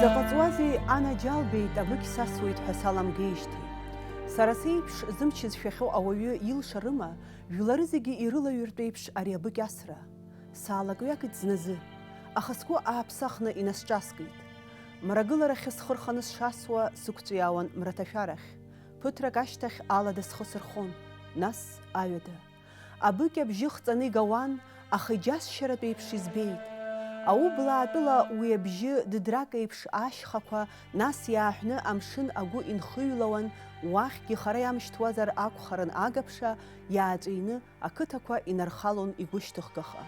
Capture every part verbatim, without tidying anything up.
Заҟа ҵуазеи, анаџьалбеит, абыкь сасуеит ҳәа саламгеижьҭеи. Сара сеиԥш зымч зшәахьоу ауаҩы илшарыма, жәлары зегьы ирылаҩыртә еиԥш ари абыкь асра? Саалак-ҩакит зназы, аха сгәы ааԥсахны инасҿаскит. Мрагыларахьы схы рханы сшасуа, сықәҵәиаауан мраҭашәарахь. Ԥыҭрак ашьҭахь алада схы сырхон, нас аҩада. Абыкь абжьы хҵаны игауан, аха иџьасшьаратә еиԥш избеит. Аублаатәыла уи абжьы дыдрак еиԥш ашьхақәа, нас иааҳәны амшын агәы инхыҩлауан, уахьгьы хара иамышьҭуазар акәхарын агаԥша, иааҵәины ақыҭақәа инархалон игәышьҭыхгаха.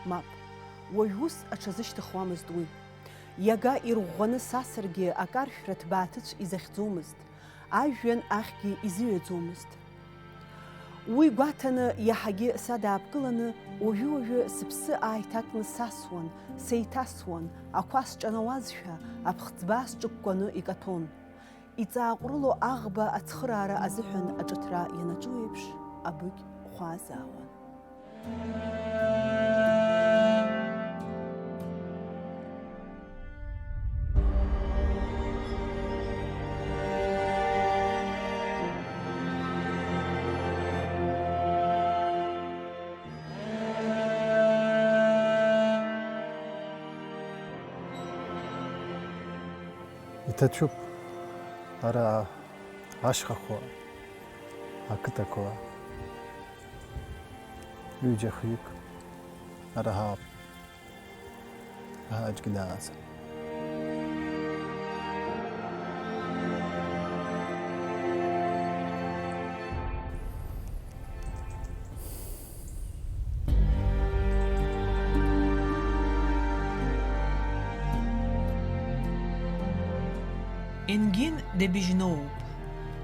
Мап, уажә ус аҽазышьҭыхуамызт уи. Иага ирӷәӷәаны сасыргьы акаршәра ҭбааҭыцә изахьӡомызт. Ажәҩан ахьгьы изыҩаӡомызт. Уи гәаҭаны иаҳагьы садаапкыланы, уажәы-уажәы сыԥсы ааиҭакны сасуан, сеиҭасуан, ақәа сҿанауазшәа, аԥхӡба сҿыкәкәаны икаҭәон. Иҵааҟәрыло аӷба ацхыраара азыҳәан аҿыҭра ианаҿу еиԥш, абыкь хәаазаауан. Иҭацәуп ара ашьхақәа, ақыҭақәа, ҩыџьа-хҩык ара ҳаап. Аҳаҷгьы дааӡа. Енгин Дебежьноуп.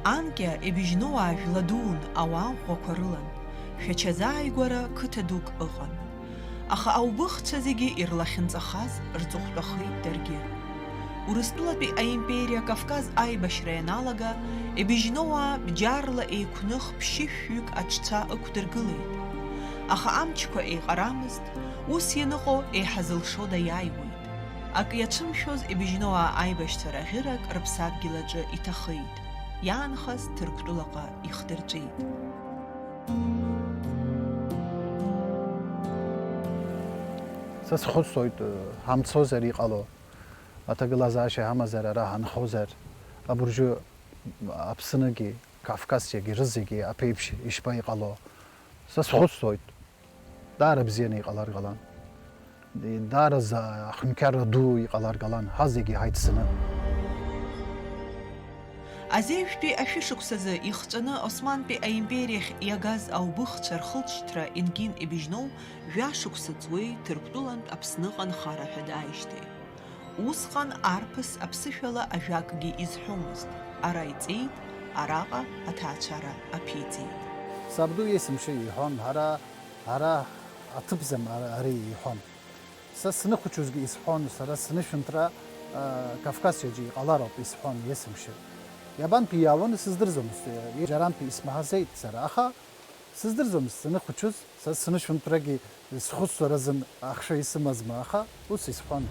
Анкьа Ебежьноуаа жәла дуун ауаа ӷәӷәақәа рылан. Шәача азааигәара қыҭа дук ыҟан. Аха аубыхцәа зегьы ирлахьынҵахаз рҵыхәтәахеит даргьы. Урыстәылатәи аимпериа Кавказ аибашьра ианалага, Ебежьноуаа бџьарла еиқәных ԥшьышәҩык аҽцәа ықәдыргылеит. Аха амчқәа еиҟарамызт, ус ианыҟоу еиҳа зылшода иааиуеит. Ак иацәымшәоз Ебежьноуаа аибашьцәа раӷьырак рыԥсадгьыл аҿы иҭахеит, иаанхаз Ҭырқәтәылаҟа ихдырҵәеит. Са схәыцуеит, ҳамцозар иҟало, аҭагылазаашьа ҳамазар, ара ҳанхозар, абыржәы Аԥсныгьы, Кавказиагьы рызегьы аԥеиԥш ишԥа иҟало? Са схәыцуеит. Даара бзианы иҟалар ҟалан. Даараӡа ахәынқьарра ду иҟалар ҟалан, ҳа зегьы ҳаиццаны. Азеижәтәи ашәышықәсазы ихҵәаны Османтәи аимпериахь иагаз аубыхцәа рхылҵшьҭра Енгин Ебежьноу жәашықәса ҵуеи Ҭырқәтәылантә Аԥсныҟа нхара ҳәа дааижьҭеи. Усҟан арԥыс аԥсышәала ажәакгьы изҳәомызт, ара иҵеит, араҟа аҭаацәара аԥиҵеит. Сабду есымша иҳәон, ҳара, ҳара аҭыԥӡам ара, ари иҳәон. Са сныхәыҷузгьы исҳәон, сара сынышәынҭра, а, Кавказиаҿы иҟалароуп исҳәон есымша. Иабантәи иаауан, сыздырӡомызт, џьарантәи исмаҳаӡеит сара, аха сыздырӡомызт саныхәыҷыз, са сынышәынҭрагьы схәыцуаразын ахшәа исымазма, аха ус исҳәон.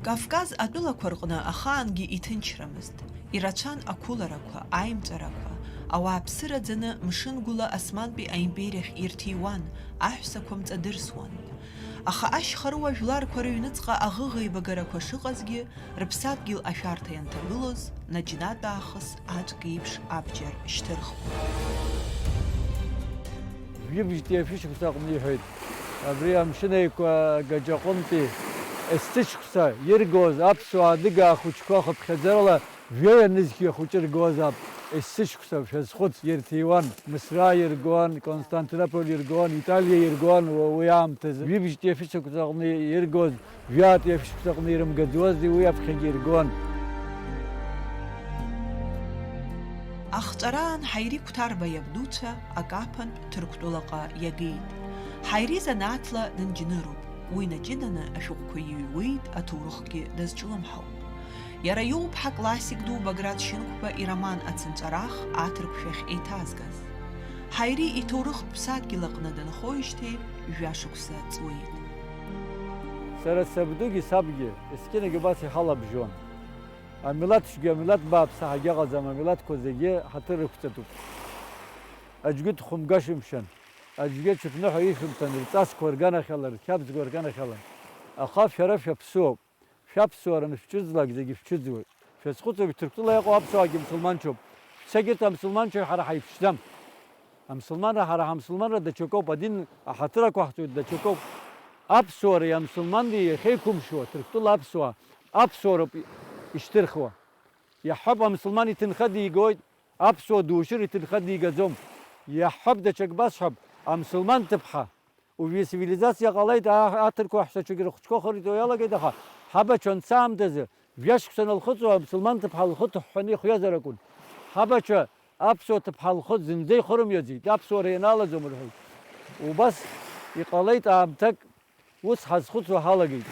Кавказ атәылақәа рҟны ахаангьы иҭынчрамызт. Ирацәан ақәыларақәа, аимҵәарақәа, ауааԥсыра ӡаны мшынгәыла Османтәи аимпериахь ирҭиуан, аҳәсақәа мҵадырсуан. Аха ашьхарыуа жәларқәа рыҩныҵҟа аӷыӷеибагарақәа шыҟазгьы, рыԥсадгьыл ашәарҭа ианҭагылоз, наџьнатә аахыс аҿк еиԥш абџьар шьҭырхуан. Жәибжьтәи ашәышықәса аҟны иҳәеит, абри Амшын Еиқәа Гаџьаҟынтәи есышықәса иргоз аԥсуаа адыгаа ахәыҷқәа хыԥхьаӡарала Жәаҩа нызқьҩы ахәыҷы ргозаап, есышықәса шәазхәыц, ирҭиуан, Мысра иргон, Константинополь иргон, Италиа иргон, уа-, уи аамҭазы. Ҩыбжьтәи ашәышықәса аҟны иргоз, жәаатәи ашәышықәса аҟны ирымгаӡозеи, уи аԥхьагьы иргон. Ахҵәараан Ҳаири Қәҭарба иабдуцәа акаԥантә Ҭырқәтәылаҟа иагеит. Ҳаири занааҭла дынџьныруп. Уи наҷыданы ашәҟәқәа иҩуеит, аҭоурыхгьы дазҿлымҳауп. Иара иоуп ҳаклассик ду Баграт Шьынқәба ироман Ацынҵәарах аҭырқәшәахь еиҭазгаз. Ҳаири иҭоурыхтә ԥсадгьыл аҟны дынхоижьҭеи жәашықәса ҵуеит. Сара сабдугьы сабгьы, есқьынагьы убас иҳалабжьон. Амилаҭ цәгьа, амилаҭ бааԥс ҳәагьы ыҟаӡам, амилаҭқәа зегьы ҳаҭыр ықәҵатәуп. Аӡәгьы дхәымгашәымшьан, аӡәгьы аҽыԥныҳәа ишәымҭан, рҵасқәа рганахьала, рқьабзқәа рганахьала. Аха шәара шәаԥсуоуп. Шәаԥсуара анышәцәыӡлак, зегьы шәцәыӡуеит. Шәазхәыцуа, Ҭырқәтәыла иҟоу аԥсуаагьы мсылманцәоуп. Шәцәагьы амсылманцәа ҳара ҳаиԥшӡам. Амсылманра ҳара ҳамсылманра даҽакоуп, адин аҳаҭыр ақәаҳҵоит даҽакоуп. Аԥсуареи амсылманреи иахьеиқәымшәо, Ҭырқәтәыла аԥсуаа, аԥсуароуп ишьҭырхуа. Иаҳҳәап, амсылман иҭынха дигоит, аԥсуа душьыр иҭынха дигаӡом. Иаҳҳәап, даҽак басҳәап, амсылман ҭыԥҳа. Уажәы ицивилизациа ҟалеит, а-, аҭырқәа аҳәсақәагьы рыхәыҷқәа хырҩоит уи алагеит, аха ҳабацәа анҵаамҭазы, жәа-шықәса анылхыҵуа, амсылман ҭыԥҳа лхы ҭыҳәҳәаны ихҩазар акәын. Ҳабацәа аԥсуа ҭыԥҳа лхы зынӡа ихырымҩаӡеит, аԥсуара ианалаӡом рҳәеит. Убас иҟалеит аамҭак, ус ҳазхәыцуа ҳалагеит,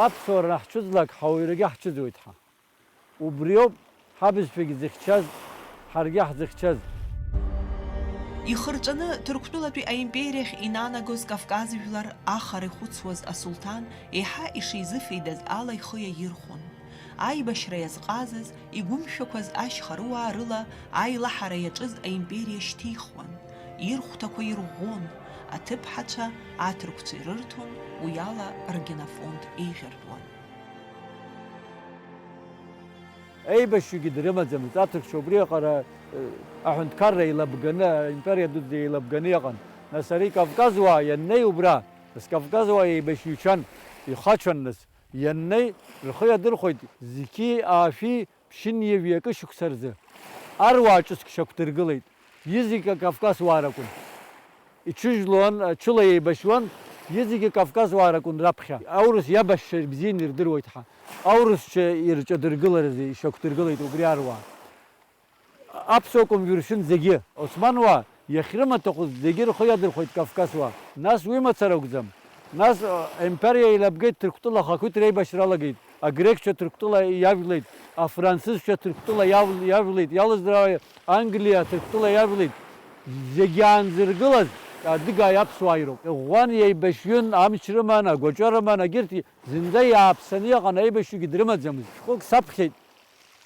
аԥсуара анаҳцәыӡлак, ҳауаҩрагьы ҳцәыӡуеит ҳа. Убриоуп ҳабызшәагьы зыхьчаз, ҳаргьы ҳзыхьчаз. Ихырҵәаны Ҭырқәтәылатәи аимпериахь инанагоз Кавказ жәлар ахара ихәыцуаз асулҭан еиҳа ишизыфеидаз ала ихы иаирхәон. Аибашьра иазҟазаз, игәымшәақәаз ашьхарыуаа рыла аилаҳара иаҿыз аимпериа шьҭихуан, ирхәҭақәа ирӷәӷәон, аҭыԥҳацәа аҭырқәцәа ирырҭон, уи ала ргенофонд еиӷьыртәуан. Еибашьҩгьы дрымаӡамызт, аҭырқәцәа убри аҟара, э, аҳәынҭқарра еилабганы, аимпериа дуӡӡа еилабганы иҟан. Нас ари Кавказуаа ианнеи убра, нас Кавказуаа еибашьҩцәан, ихацәан нас, ианнеи, рхы иадырхәеит, зқьи аашәи ԥшьынҩажәи акы шықәса рзы. Аруаа ҿыцк шьақәдыргылеит. Изегьы Кавказуаа ракәын. Иҽыжәлон, ачыла еибашьуан, изегьы Кавказуаа ракәын раԥхьа. Аурыс иабашьцәа бзианы ирдыруеит ҳа. Аурысцәа ирҿадыргыларазы ишьақәдыргылеит убри аруаа. Аԥсуа кәымжәы ршьын зегьы, Османуаа иахьрымаҭәахәыз зегьы рхы иадырхәеит Кавказуаа. Нас уи мацара акәӡам. Нас, а, аимпериа еилабгеит, Ҭырқәтәыла ахақәиҭра аибашьра алагеит. Агрекцәа Ҭырқәтәыла иажәлеит, афранцызцәа Ҭырқәтәыла иав-, иажәлеит, иалыздраа Англиа Ҭырқәтәыла иажәлеит. Зегь иаанзыргылаз адыгааи аԥсуааи роуп. Иӷәӷәан, еибашьҩын, амч рыман, агәаҿы рыман, агьырҭ зынӡа иааԥсаны иҟан, аибашьҩгьы дрымаӡамызт. Шәҟәык саԥхьеит,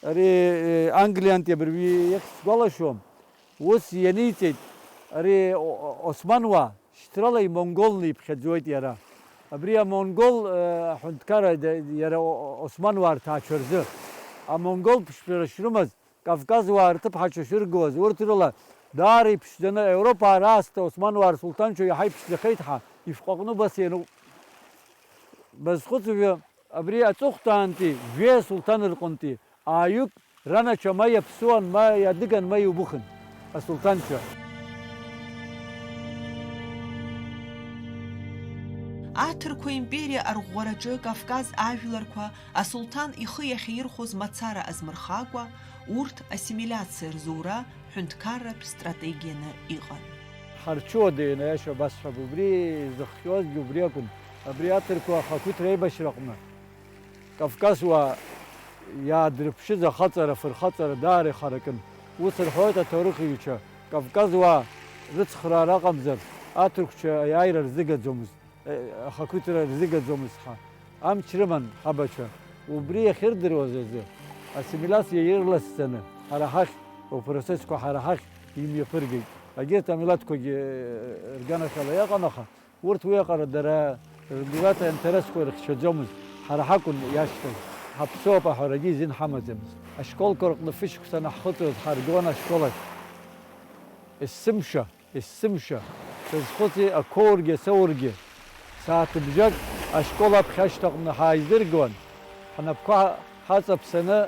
ари, э, Англиантәи абыржәы ихьӡ сгәалашәом. Ус ианиҵеит, ари о-, о-, османуаа, шьҭрала имонголны иԥхьаӡоит иара. Абри амонгол, э, аҳәынҭқарра да-, иара о-, о-, османуаа рҭаацәа рзы. Амонгол ԥшшәара шрымаз, Кавказуаа рҭыԥҳацәа шыргоз, урҭ рыла даара иԥшӡаны, Европаа раасҭа османуаа рсулҭанцәа иаҳа иԥшӡахеит ҳәа ишәҟәаҟны убас иануп. Базхәыцуажәа, абри аҵыхәтәаантәи жәеи асулҭан рҟынтәи ааҩык ранацәа ма иаԥсуан, ма иадыган, ма иубыхын асулҭанцәа. Аҭырқәа империа арӷәӷәараҿы Кавказ ажәларқәа асулҭан ихы иахьаирхәоз мацара азмырхакәа, урҭ ассимилиациа рзура ҳәынҭқарратә стратегианы иҟан. Ҳарчуада ианаиаша басҳәап, убри изыхҟьозгьы убри акәын. Абри аҭырқәа ахақәиҭра аибашьраҟны Кавказуаа иаадырԥшыз ахаҵара, афырхаҵара даара ихаракын. Ус рҳәоит аҭоурыхҩҩцәа, Кавказуаа рыцхраара аҟамзар, аҭырқәцәа аиааира рзыгаӡомызт, э, ахақәиҭра рзыгаӡомызт ҳәа. Амч рыман ҳабацәа. Убри иахьырдыруаз азы, ассимилиациа ирласӡаны ҳара ҳахь, упроцессқәа ҳара ҳахь имҩаԥыргеит. Егьырҭ амилаҭқәагьы, э, рганахьала иҟан, аха урҭ уиаҟара дара рмилаҭ аинтересқәа ирыхьчаӡомызт, ҳара ҳакәын иашьҭаз, ҳаԥсуоуп аҳәарагьы изин ҳамаӡамызт. Ашколқәа рҟны фышықәса анаҳхыҵуаз ҳаргон ашкол ахь. Есымша, есымша, сазхәыци ақәоургьы асоургьы. Сааҭыбжак ашкол аԥхьа ашьҭаҟны ҳааизыргон, ҳнапқәа ҳаҵаԥсаны,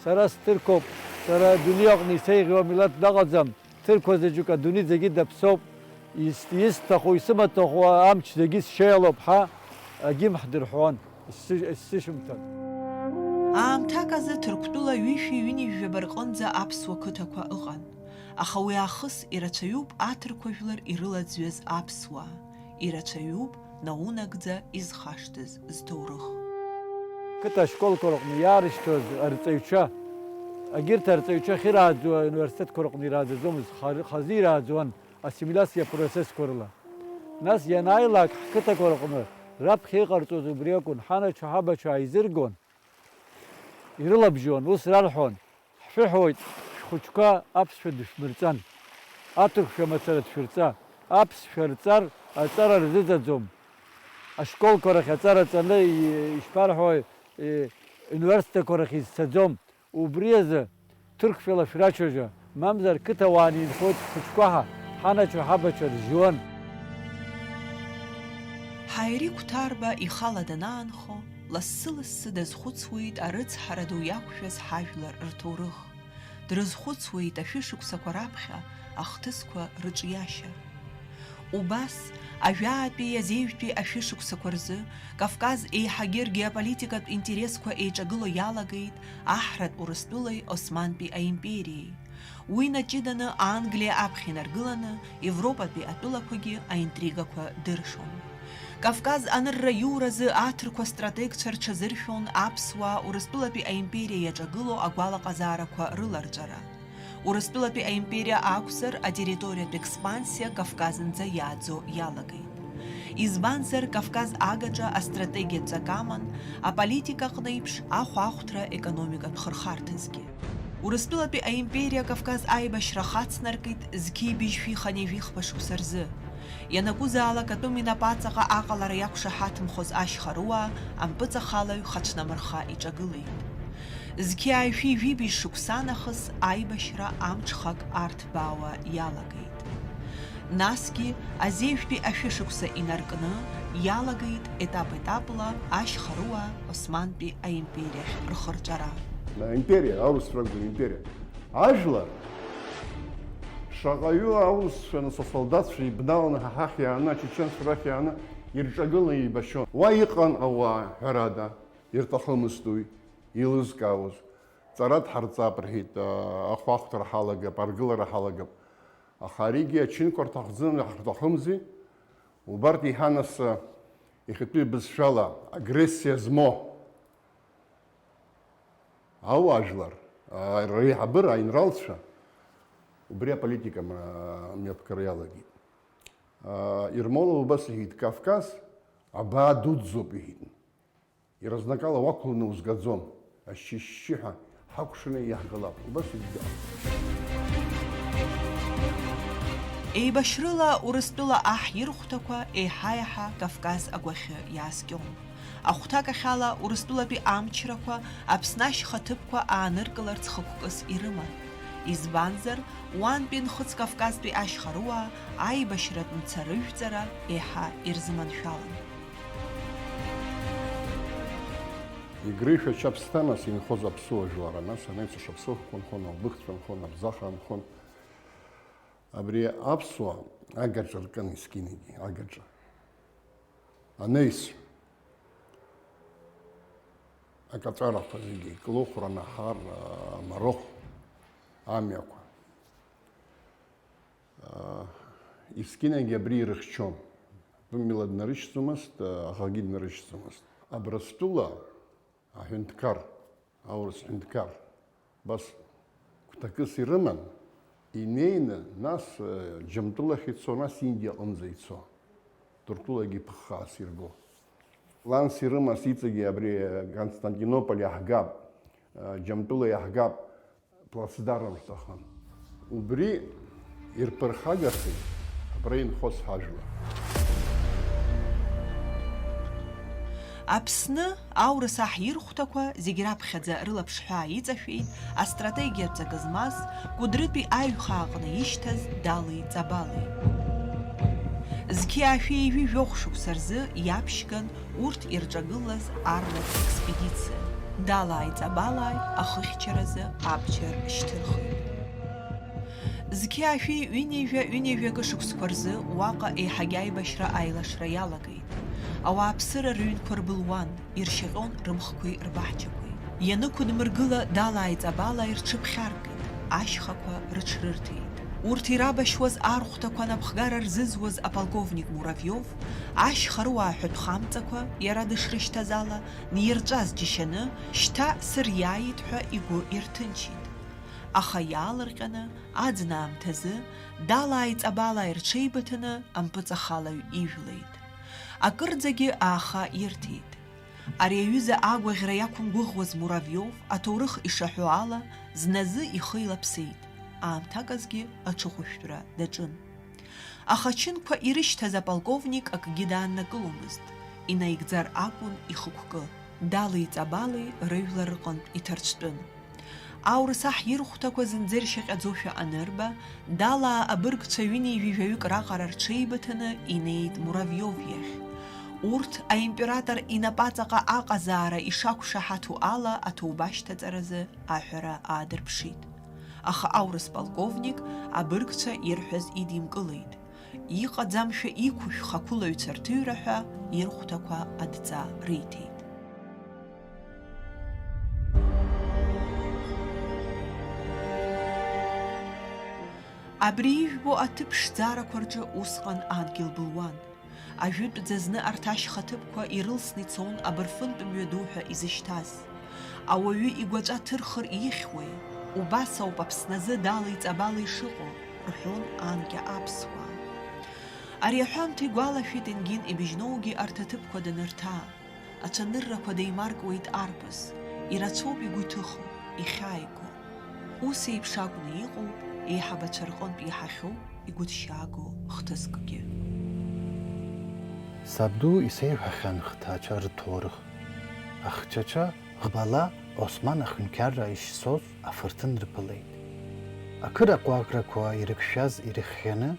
сара сҭырқәоуп, сара адунеи аҟны исеиӷьу амилаҭ дыҟаӡам, Ҭырқәа заҵәык адунеи зегьы даԥсоуп, ис-, исҭаху, исымаҭәаху амч зегьы сшьеиалоуп ҳәа агимн ҳдырҳәуан, есышь-, есышьымҭан. Аамҭак азы Ҭырқәтәыла ҩышәи ҩынҩажәаба рҟынӡа аԥсуа қыҭақәа ыҟан, аха уи аахыс ирацәаҩуп аҭырқәа жәлар ирылаӡҩаз аԥсуаа, ирацәаҩуп наунагӡа изхашҭыз зҭоурых. Қыҭа ашколқәа рҟны иаарышьҭуаз арҵаҩцәа, егьырҭ арҵаҩцәа ахьырааӡо ауниверситетқәа рҟны ирааӡаӡомызт, хар-, хазы ирааӡуан ассимилиациа апроцессқәа рыла. Нас ианааилак ҳқыҭақәа рҟны Раԥхьа иҟарҵоз убри акәын, ҳанацәа-ҳабацәа ааизыргон, ирылабжьон, ус рарҳәон, ҳшәыҳәоит, шәхәыҷқәа аԥсшәа дышәмырҵан. Аҭырқәшәа мацара дшәырҵа, аԥсшәа рҵар, аҵара рзыӡаӡом. Ашколқәа рахь аҵара ҵаны, и-, ишԥарҳәои, и-, университетқәа рахь изцаӡом. Убри азы, ҭырқәшәала шәрацәажәа, мамзар қыҭауаа неинхоит ҳхәыҷқәа ҳа, ҳанацәа-ҳабацәа ржьуан. Ҳаири Қәҭарба ихала данаанхо, лассы-лассы дазхәыцуеит арыцҳара ду иақәшәаз ҳажәлар рҭоурых. Дрызхәыцуеит ашәышықәсақәа раԥхьа ахҭысқәа рыҿиашьа. Убас, ажәаатәи азеижәтәи ашәышықәсақәа рзы Кавказ еиҳагьы ргеополитикатә интересқәа еиҿагыло иалагеит аҳратә Урыстәылеи Османтәи аимпериеи. Уи наҷыданы Англиа аԥхьа инаргыланы, Европатәи атәылақәагьы аинтригақәа дыршон. Кавказ анырра иуразы аҭырқәа стратегцәа рҽазыршәон аԥсуаа Урыстәылатәи аимпериа иаҿагыло агәалаҟазаарақәа рыларҵәара. Урыстәылатәи аимпериа акәзар, атерриториатә експансиа Кавказынӡа иааӡо иалагеит. Избанзар, Кавказ агаҿа астратегиатә ҵак аман, аполитика аҟны еиԥш, ахәаахәҭра економикатә хырхарҭазгьы. Урыстәылатәи аимпериа Кавказ аибашьра хацнаркит зқьи быжьшәи хынҩажәи хԥа шықәса рзы. Ианакәызаалак атәым инапаҵаҟа аҟалара иақәшаҳаҭымхоз ашьхарыуаа ампыҵахалаҩ хацәнамырха иҿагылеит. Зқьи ааишәи жәибжь шықәса нахыс аибашьра амҽхак арҭбаауа иалагеит. Насгьы азеижәтәи ашәышықәса инаркны иалагеит етап-етапла ашьхарыуаа Османтәи аимпериахь рхырҵәара. Аимпериа, аурысцәа ракәӡам, империа. Ажәлар, шаҟаҩы аурысцәа, нас асолдаҭцәа ибналаны ҳа ҳахь иааны, ачеченцәа рахь иааны ирҿагыланы еибашьон. Уа иҟан ауаа, ҳәарада, ирҭахымызт уи, еилызкаауаз. Ҵара дҳарҵап рҳәеит, а, ахәаахәҭра ҳалагап, аргылара ҳалагап. Аха аригьы ачынқәа рҭахӡам, ҳарҭахымзи. Убарҭ еиҳа нас, а, иахьатәи бызшәала агрессиа змоу ауаажәлар, а, реиҳабыра, аинралцәа, убри аполитика ма-, мҩаԥгара иалагеит. А, Ермолов убас иҳәеит, Кавказ абаа дуӡӡоуп, иҳәеит. Иаразнакала уақәланы узгаӡом, ашьшьышьшьыҳәа ҳакәшаны иаҳгалап. Убас иахьӡап. Еибашьрыла Урыстәыла аҳ ирхәҭақәа еиҳа-еиҳа Кавказ агәахьы иааскьон. Ахәҭакахьала Урыстәылатәи амчрақәа Аԥсны ашьхаҭыԥқәа ааныркыларц хықәкыс ирыман. Избанзар, уантәи Нхыҵ Кавказтәи ашьхарыуаа аибашьратә мцарыжәҵара еиҳа ирзыманшәалан. Игрышәа чаԥсҭамас инхоз аԥсуа жәлар, нас анаҩс ашаԥсыӷәқәа нхон, албыхцәа нхон, абзаха нхон. Абри аԥсуа агаҿа ркын есқьынагьы, агаҿа. Анаҩс акаҵәарақәа зегьы, Клыхәра, Наҳар, Марыхә амҩақәа. Есқьынагьы абри ирыхьчон. Атәым милаҭ днарышьҭӡомызт, аӷагьы днарышьҭӡомызт. Абрыстәыла аҳәынҭқар, аурыс ҳәынҭқар, абас гәҭакыс ирыман, инеины, нас, Џьамтәылахь ицо, нас Индиа аҟынӡа ицо. Ҭырқәтәылагьы ԥыххаас ирго. Ланс ирымаз иҵегьы абри Константинополь иаҳгап, Џьамтәыла иаҳгап, плацдарм рҭахын. Убри ирԥырхагахеит абра инхоз ҳажәлар. Аԥсны аурыс аҳ ирхәҭақәа зегь раԥхьаӡа рылаԥш ҳәаа иҵашәеит астратегиатә ҵакы змаз, Кәыдрытәи аиҩхаа аҟны ишьҭаз Дали Ҵабали. Зқьи аашәи ҩажәи жәохә шықәса рзы иаԥшьган урҭ ирҿагылаз арратә експедициа. Далааи Ҵабалааи ахыхьчаразы абџьар шьҭырхит. Зқьи аашәи ҩынҩажәа, ҩынҩажәи акы шықәсқәа рзы уаҟа еиҳагьы аибашьра аилашра иалагеит. Ауааԥсыра рыҩнқәа рбылуан, иршьаҟьон рымхқәеи рбаҳчақәеи. Ианықәыдмыргыла, Далааи Ҵабалааи рҽыԥхьаркит, ашьхақәа рыҽрырҭеит. Урҭ ирабашьуаз архәҭақәа анапхгара рзызуаз аполковник Муравиов, ашьхарыуаа ҳәатәхамҵақәа, иара дышрышьҭаз ала, нирҵәаз џьашьаны, шьҭа сыриааит ҳәа игәы ирҭынчит. Аха иаалырҟьаны, аӡын аамҭазы, Далааи Ҵабалааи рҽеибыҭаны ампыҵахалаҩ ижәлеит. Акырӡагьы ааха ирҭеит. Ари аҩыза агәаӷьра иақәымгәыӷуаз Муравиов, аҭоурых ишаҳәо ала, зназы ихы илаԥсеит, аамҭаказгьы аҽыхәышәтәра даҿын. Аха ачынқәа ирышьҭаз аполковник акгьы дааннакыломызт, инаигӡар акәын ихықәкы, далеи-ҵабалеи рыжәлар рҟынтә иҭарцәтәын. Аурыс аҳ ирхәҭақәа зынӡа иршьаҟьаӡошәа анырба, далаа абыргцәа ҩынҩажәаҩык раҟара рҽеибыҭаны инеит Муравиов иахь. Урҭ аимператор инапаҵаҟа аҟазаара ишақәшаҳаҭу ала аҭоуба ашьҭаҵаразы аҳәара аадырԥшит. Аха аурыс полковник абыргцәа ирҳәаз идимкылеит. Иҟаӡамшәа иқәушә хақәылаҩцәа рҭыҩра ҳәа ирхәҭақәа адҵа риҭеит. Абри ижәбо аҭыԥ ԥшӡарақәа рҿы усҟан адгьыл былуан. Ажәытәӡа зны арҭ ашьха ҭыԥқәа ирылсны ицон абырфынтә мҩаду ҳәа изышьҭаз. Ауаҩы игәаҵәа ҭырхыр ихьуеи? Убас ауп Аԥсназы далеи-ҵабалеи шыҟоу, рҳәон анкьа аԥсуаа. Ари аҳәамҭа игәалашәеит Енгин ибжьноугьы арҭ аҭыԥқәа данырҭаа. Ацәаныррақәа деимаркуеит арԥыс, ирацәоуп игәы иҭыхо, ихьааиго. Ус еиԥш акәны иҟоуп еиҳабацәа рҟынтә иаҳахьоу игәыҭшьааго хҭыскгьы. Сабду исеиҳәахьан хҭацәа рҭоурых. Ахчача ӷбала Осман ахнқьарра ишцоз афырҭын рԥылеит. Ақыра ҟәаӷрақәа ирықәшәаз ирыххьаны,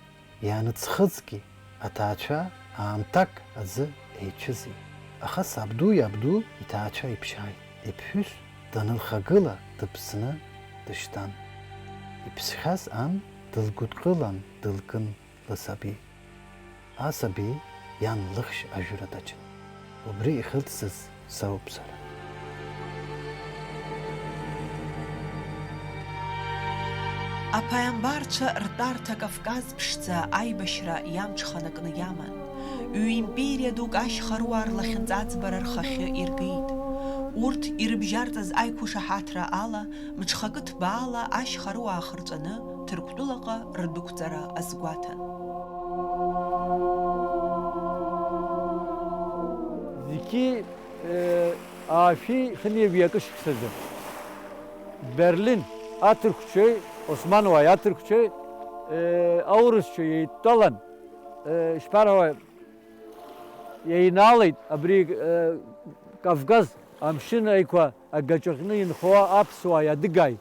иааныҵхызгьы, аҭаацәа аамҭак азы еицәыӡит. Аха сабду иабду иҭаацәа иԥшааит. Иԥҳәыс данылхагыла дыԥсны дышьҭан. Иԥсхьаз ан дылгәыдкылан дылкын ласаби. Асаби иан лыхшь ажәра даҿын. Убри ихылҵыз соуп сара. Аԥааимбарцәа ртәарҭа Кавказ ԥшӡа аибашьра иамҽханакны иаман. Ҩ-империа дук ашьхаруаа рлахьынҵа аӡбара рхахьы иргеит. Урҭ ирыбжьарҵаз аиқәышаҳаҭра ала, мҽхакы ҭбаала ашьхаруаа хырҵәаны Ҭырқәтәылаҟа рдәықәҵара азгәаҭан. Зқьи, э, аашәи хынҩажәи акы шықәсазы Берлин аҭырқәцәеи, Османуааи аҭырқәцәеи, э, аурысцәа еидтәалан, э, ишԥарҳәауа, еинаалеит абри, э, Кавказ амшын аиқәа агаҿаҟны инхо аԥсуааи адыгааи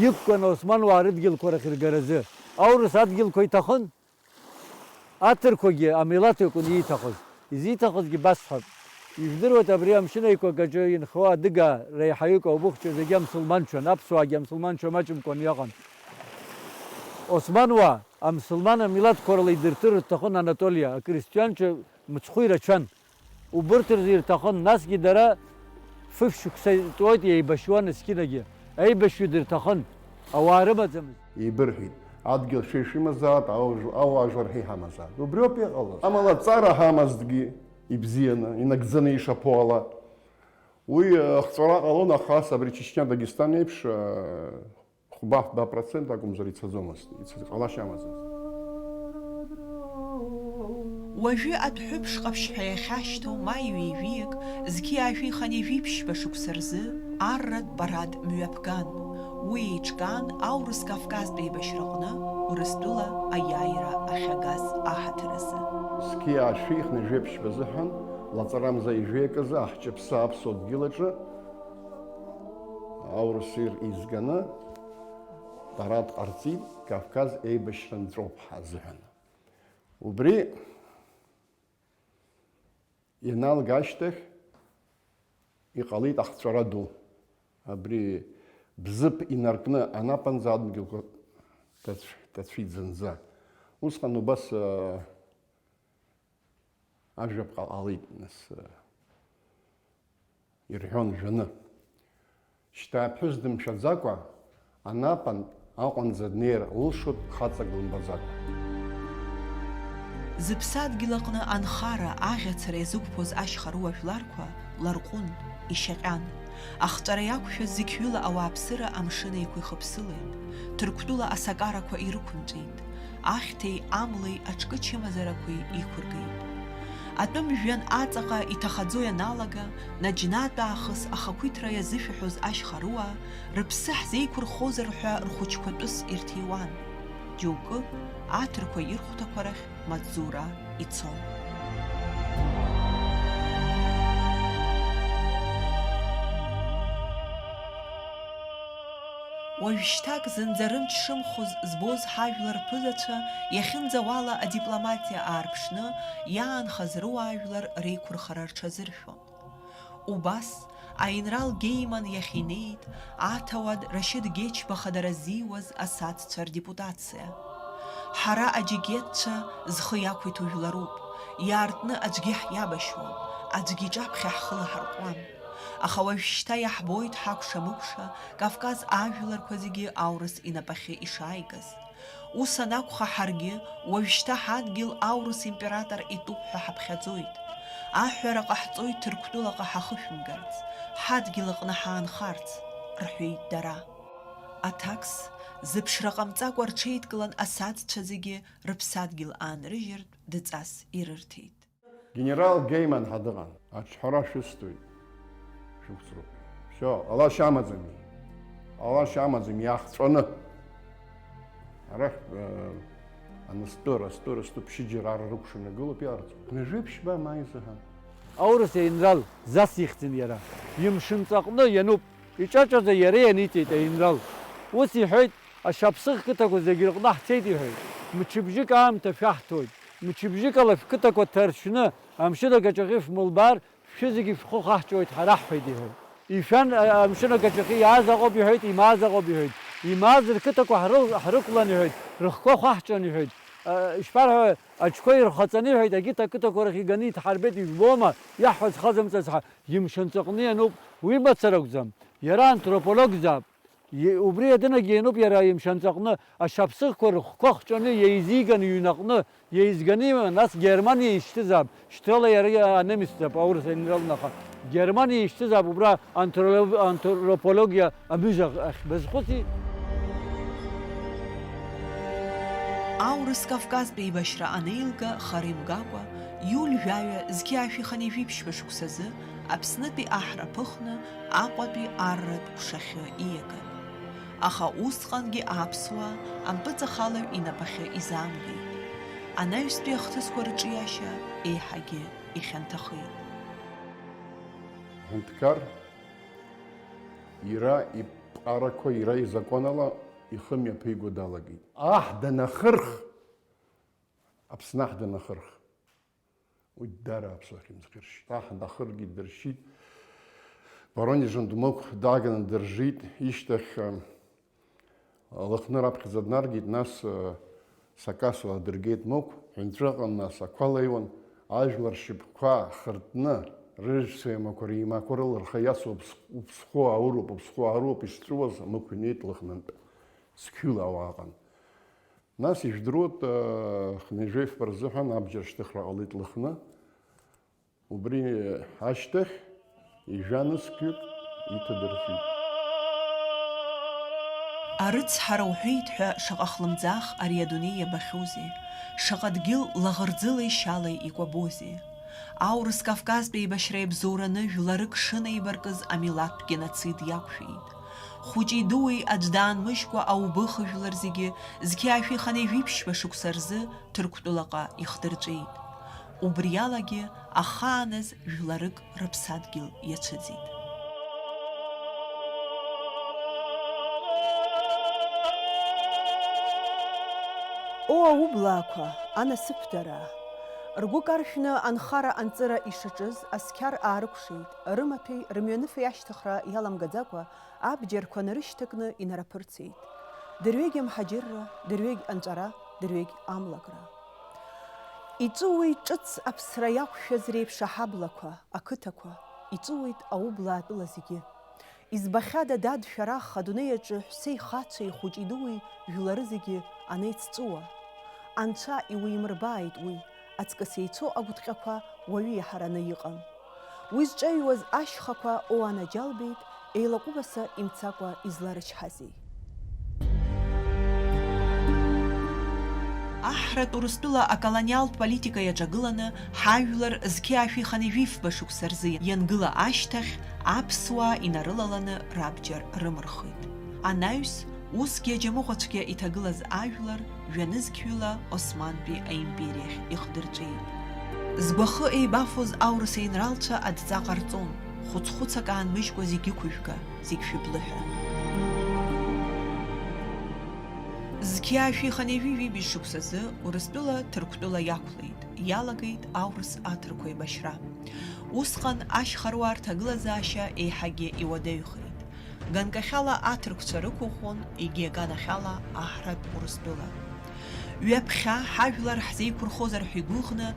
иқәкын Османуаа рыдгьылқәа рахьыргаразы. Аурыс адгьылқәа иҭахын, аҭырқәагьы амилаҭ акәын ииҭахыз. Изиҭахызгьы басҳәап. Ижәдыруеит, абри амшын аиқәа агаҿа инхо адыгаа реиҳаҩык аубыхәцәа зегьы амсылманцәан, аԥсуаагьы амсылманцәа маҷымкәан иҟан. Османуаа амсылман амилаҭқәа рыла идырҭыр рҭахын Анатолиа, акристианцәа мыцхәы ирацәан. Убырҭ рзы ирҭахын, насгьы дара фышә шықәса иҵуеит, еибашьуан есқьынагьы. Аибашьҩы дырҭахын, ауаа рымаӡамызт. Еибырҳәеит, адгьыл шәа ишәымазаат, ауаа жәлар ҳа иҳамазаат. Убриоуп иҟалаз. Амала ҵара ҳамазҭгьы ибзианы, инагӡаны ишаԥу ала. Уи, э, ахҵәара ҟалон, аха ас абри Чечня, Дагестан еиԥш, э, хәба-фба процент акәымзар ицаӡомызт, ицаз ҟалашьа амаӡамызт. Уажәы адәҳәыԥш ҟаԥшь ҳәа иахьашьҭоу маи ҩажәиак, зқьи аашәи хынҩажәи ԥшьба шықәса рзы арратә парад мҩаԥган. Уи еиҿкаан Аурыс Кавказтә еибашьраҟны Урыстәыла аиааира ахьагаз аҳаҭыр азы. Зқьи аашәи хынҩажәи ԥшьба азыҳәан лаҵарамза ҩажәиак азы аҳ-, ҳаԥсы аԥсуа дгьыл аҿы аурыс ир изганы парад ҟарҵеит, Кавказ еибашьра нҵәоуп ҳәа азыҳәан. Убри ианалга ашьҭахь иҟалеит ахҵәара ду. Абри Бзыԥ инаркны Анапанӡа адгьылқәа ҭацә-, ҭацәит зынӡа. Усҟан убас, ы, ажәаԥҟа ҟалеит, нас, ы, ирҳәон жәаны. Шьҭа аԥҳәыс дымшәаӡакәа, Анапантә Аҟәанӡа днеир лылшоит хаҵак лымбаӡакәа. Зыԥсадгьыл аҟны анхара, аӷьацара иазықәԥоз ашьхарыуа жәларқәа ларҟәын, ишьаҟьан. Ахҵәара иақәшәаз зықьҩыла ауааԥсыра амшын еиқәа ихыԥсылеит, Ҭырқәтәыла асакарақәа ирықәымҵәеит, ахьҭеи амлеи аҿкы чымазарақәеи иқәыргеит. Атәым жәҩан аҵаҟа иҭахаӡо ианалага, наџьнатә аахыс ахақәиҭра иазышәаҳәоз ашьхаруаа, рыԥсы ҳзеиқәырхозар ҳәа рхәыҷқәа тәыс ирҭиуан. Џьоукы, аҭырқәа ирхәҭақәа рахь маҵзура ицон. Уажәшьҭак зынӡа рымч шымхоз збоз ҳажәлар рԥызацәа иахьынӡауала адипломатиа аарԥшны иаанхаз руаажәлар реиқәырхара рҽазыршәон. Убас, аинрал Геиман иахь инеит аҭауад Рашьыҭ Гечба хадара ззиуаз асадцәа рдепутациа. Ҳара аџьегьетцәа зхы иақәиҭу жәларуп, иаартны аӡәгьы ҳиабашьуам, аӡәгьы иҿаԥхьа ҳхы лаҳарҟәуам. Аха уажәшьҭа иаҳбоит ҳакәша-мыкәша Кавказ ажәларқәа зегьы аурыс инапахьы ишааигаз. Ус анакәха, ҳаргьы уажәшьҭа ҳадгьыл аурыс император итәуп ҳәа ҳаԥхьаӡоит. Аҳәара ҟаҳҵоит Ҭырқәтәылаҟа ҳахышәымгарц, ҳадгьыл аҟны ҳаанхарц, рҳәеит дара. Аҭакс, зыԥшра ҟамҵакәа рҽеидкылан асадцәа зегьы рыԥсадгьыл аанрыжьыртә дҵас ирырҭеит. Генерал Гейман ҳәа дыҟан. Аҿҳәара шәысҭоит. Шәықәҵроуп. Всё, ҟалашьа амаӡами? Ҟалашьа амаӡами, иаахҵәаны. Арахь, э, аныстәы, растәы, растәы ԥшьыџьара ар рыкәшаны игылоуп, иаарҵуеит. Ҩажәи ԥшьба ма изаҳа. Аурыс аинрал засихьӡын иара. Имшынҵаҟны иануп. Иҿаҿаӡа иара ианиҵеит аинрал. Ус иҳәеит, ашьаԥсыӷ қыҭақәа зегьы рҟны ҳцеит, иҳәеит. Мчыбжьык аамҭа шәаҳҭоит. Мчыбжьык ала шәқыҭақәа ҭаршәны, амшын агаҿаҟьы шәмылбаар, шәызегьы шәхы хаҳҵәоит ҳара, ҳҳәеит, иҳәеит. Ишәан, а, амшын агаҿаҟьы иааз аҟоуп, иҳәеит, имааз аҟоуп, иҳәеит. Имааз рқыҭақәа ҳрыл-, ҳрықәлан, иҳәеит, рыхқәа хәаҳҵәан, иҳәеит. А, ишԥарҳәа, аҽқәа ирхаҵаны, иҳәеит, агьыҭ ақыҭақәа рахь иганы иҭҳарбеит, ижәбома, иаҳҳәаз хазымҵац ҳәа, имшынҵаҟны иануп, уи мацара акәӡам. Иара антропологзаап. Е-, убри адынагьы иануп иара имшынҵаҟны ашьаԥсыӷқәа рыхқәа хҵәаны иеизиган иҩнаҟны, иеизганы иман, нас Германиа ишьҭызаап, шьҭрала иара анемецзаап, аурыс аинралны, аха Германиа ишьҭызаап убра антро-, антропологиа амҩыза ахь базхәыци? Аурыс Кавказтә еибашьра анеилга хара имгакәа, иуль жәаҩа зқьи ашәи хынҩажәи ԥшьба шықәсазы Аԥснытәи аҳра ԥыхны Аҟәатәи арратә ҟәшахьы ииаган. Аха усҟангьы аԥсуаа ампыҵахалаҩ инапахьы изаамгеит. Анаҩстәи ахҭысқәа рыҿиашьа еиҳагьы ихьанҭахеит. Аҳәынҭқар иара иԥҟарақәа, иара изакәанала ихы мҩаԥиго далагеит. Аҳ данахырх, Аԥсны аҳ данахырх. Уи даара аԥсуа ахьымӡӷ иршьит. Аҳ дахыргеит, дыршьит. Воронежын Дмоқә дааганы дыржит. Ишьҭахь, э, Лыхны раԥхьаӡа днаргеит, нас, э, Сакасуа дыргеит Мықә, ҳәынҵәаҟа нас ақәа леиуан, ажәлар шьапқәа хыртны, рыжәцәа еимақәа реимақәа рыла рхы иацу уԥс-, уԥсхәы аауроуп, уԥсхәы ааруоуп ишҵәуаз, Мықә инеит Лыхнынтә. Зқьҩыла ауаа ыҟан. Нас ижәдыруеит, хынҩажәи жәафба рзыҳәан абџьар шьҭыхра ҟалеит Лыхны. Убри ашьҭахь ижәа нызқьҩык иҭадырҵеит. Арыцҳара уҳәеит ҳәа шаҟа хлымӡаах ари адунеи иабахьоузеи, шаҟа дгьыл лаӷырӡылеи шьалеи икәабозеи. Аурыс Кавказтә еибашьра иабзоураны жәларык шынеибаркыз амилаҭтә геноцид иақәшәеит. Хәыҷи-дуи аӡә даанмыжькәа аубыхыжәлар зегьы зқьи ашәи хынҩажәи ԥшьба шықәса рзы Ҭырқәтәылаҟа ихдырҵәеит. Убриалагьы ахааназ жәларык рыԥсадгьыл иацәыӡит. О, аублаақәа, анасыԥдара! Ргәы каршәны анхара-анҵыра ишаҿыз асқьар аарыкәшеит, рымаҭәеи рымҩаныфеи ашьҭыхра иаламгаӡакәа, абџьарқәа нарышьҭакны инарыԥырҵеит. Дырҩегь амҳаџьырра, дырҩегь анҵәара, дырҩегь амлакра. Иҵәыуеит ҿыц аԥсра иақәшәаз реиԥш аҳаблақәа, ақыҭақәа, иҵәыуеит аублаа тәыла зегьы. Избахьада, дад, шәарах адунеи аҿы ҳәсеи хацәеи хәыҷи-дуи жәлары зегьы анеицҵәыуа? Анцәа иуимырбааит уи, аҵкыс еицәоу агәҭҟьақәа уаҩы иаҳараны иҟам. Уи зҿаҩуаз ашьхақәа, о, анаџьалбеит, еилаҟәыбаса имцакәа изларычҳазеи? Аҳратә Урыстәыла аколониалтә политика иаҿагыланы, ҳажәлар зқьи ашәи хынҩажәи фба шықәса рзы иангыла ашьҭахь, аԥсуаа инарылаланы рабџьар рымырхит. Анаҩс, усгьы аџьамыӷәацәгьа иҭагылаз ажәлар жәанызқьҩыла Османтәи аимпериахь ихдырҵәеит. Згәахы еибафоз аурыс еинралцәа адҵа ҟарҵон, хәыц-хәыцак аанмыжькәа зегь ықәыжәга, зегь шәыблы ҳәа. Зқьи ашәи хынҩажәи жәибжь шықәсазы Урыстәыла Ҭырқәтәыла иақәлеит, иалагеит аурыс аҭырқәа еибашьра. Усҟан ашьхаруаа рҭагылазаашьа еиҳагьы иуадаҩхеит. Ганкахьала аҭырқәцәа рықәыӷәӷәон, егьи аганахьала аҳратә Урыстәыла. Ҩаԥхьа ҳажәлар ҳзеиқәырхозар ҳәа игәыӷны,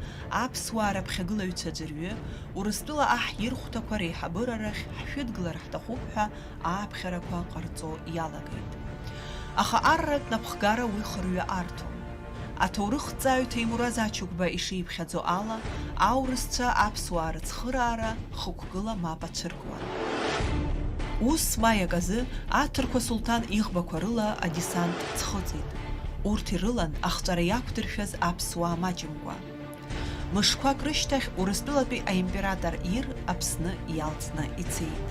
аԥсуаа раԥхьагылаҩцәа аӡәырҩы, Урыстәыла аҳ ирхәҭақәа реиҳабыра рахь ҳшәыдгылар ҳҭахуп ҳәа ааԥхьарақәа ҟарҵо иалагеит. Аха арратә напхгара уи хырҩа арҭон. Аҭоурыхҭҵааҩ Ҭемураз Ачыгәба ишиԥхьаӡо ала, аурысцәа аԥсуаа рыцхыраара хықәкыла мап ацәыркуан. Ус маиак азы аҭырқәа сулҭан иӷбақәа рыла адесант ӡхыҵит. Урҭ ирылан ахҵәара иақәдыршәаз аԥсуаа маҷымкәа. Мышқәак рышьҭахь Урыстәылатәи аимператор Ир Аԥсны иалҵны ицеит.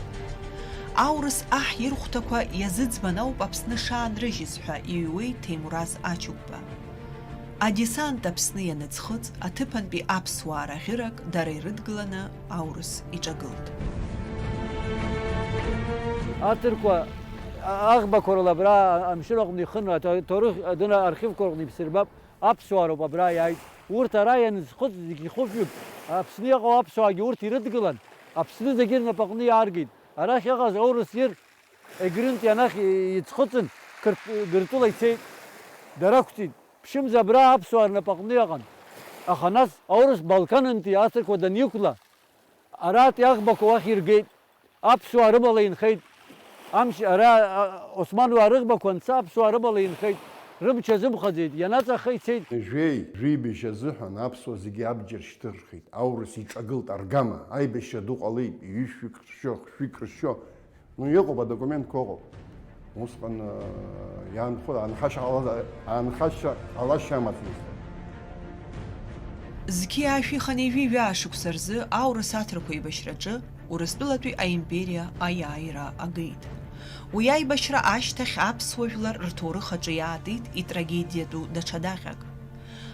Аурыс аҳ ирхәҭақәа иазыӡбан ауп Аԥсны шаанрыжьыз ҳәа иҩуеит Ҭемураз Ачыгәба. Адесант Аԥсны ианыӡхыҵ, аҭыԥантәи аԥсуаа раӷьырак дара ирыдгыланы аурыс иҿагылт. Аҭырқәа аӷбақәа рыла абра амшын аҟны ихын, аҭ-, аҭоурых адын архивқәа рҟны иԥсырбап, аԥсуаа роуп абра иааит. Урҭ ара ианыӡхыҵ зегь хәышәҩык, Аԥсны иҟоу аԥсуаагьы урҭ ирыдгылан, Аԥсны зегьы рнапаҟны иааргеит. Арахь иҟаз аурыс ир Егрынтәи анахь иӡхыҵын, Қырҭ-, Гыртәыла ицеит, дарақәҵит. Ԥшьымз абра аԥсуаа рнапаҟны иҟан. Аха нас аурыс Балканынтәи аҭырқәа даниқәла, аратәи аӷбақәа уахь иргеит. Аԥсуаа рымала инхеит. Амш ара, а, османуаа рыӷбақәа анца аԥсуаа рымала инхеит. Рымч азымхаӡеит, ианаҵаха ицеит. Жәеи, жәибжь азыҳәан аԥсуаа зегьы абџьар шьҭырхит. Аурыс иҿагылт аргама, аибашьра ду ҟалеит, ҩышәҩык ршьо, хәшәҩык ршьо. Ну, иҟоуп, адокументқәа ыҟоуп. Усҟан, э, иаанхо, аанхашьа ҟала-, аанхашьа ҟалашьа амаӡамызт. Зқьи ашәи хынҩажәи жәаа шықәса рзы аурыс аҭырқәа еибашьраҿы Урыстәылатәи аимпериа аиааира агеит. Уи аибашьра ашьҭахь аԥсуа жәлар рҭоурых аҿы иаатит итрагедиатәу даҽа даҟьак.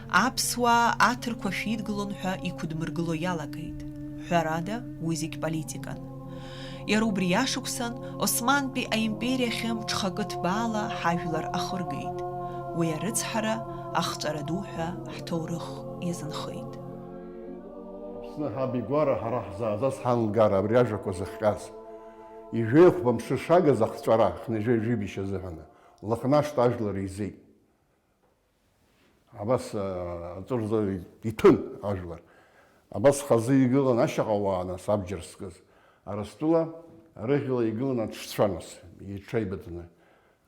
Аԥсуаа аҭырқәа шәидгылон ҳәа иқәыдмыргыло иалагеит. Ҳәарада, уи зегь политикан. Иара убри ашықәсан Османтәи аимпериахьы мҽхакы ҭбаала ҳажәлар ахыргеит. Уи арыцҳара, ахҵәара ду ҳәа ҳҭоурых иазынхеит. Аԥсны ҳабигәара ҳара ҳзааӡаз ҳан лгара абри ажәақәа зыхҟьаз. Ижәеихәба мшы шагыз ахҵәара хнажәа ижәибжь азыҳәаны, Лыхнашҭа ажәлар еизеит. Абас, а, аҵәырза иҭәын ажәлар. Абас хазы игылан ашьаҟа уаа, нас, абџьар зкыз. Арыстәыла рыӷьла игылан аҽцәа, нас, иҽеибыҭны.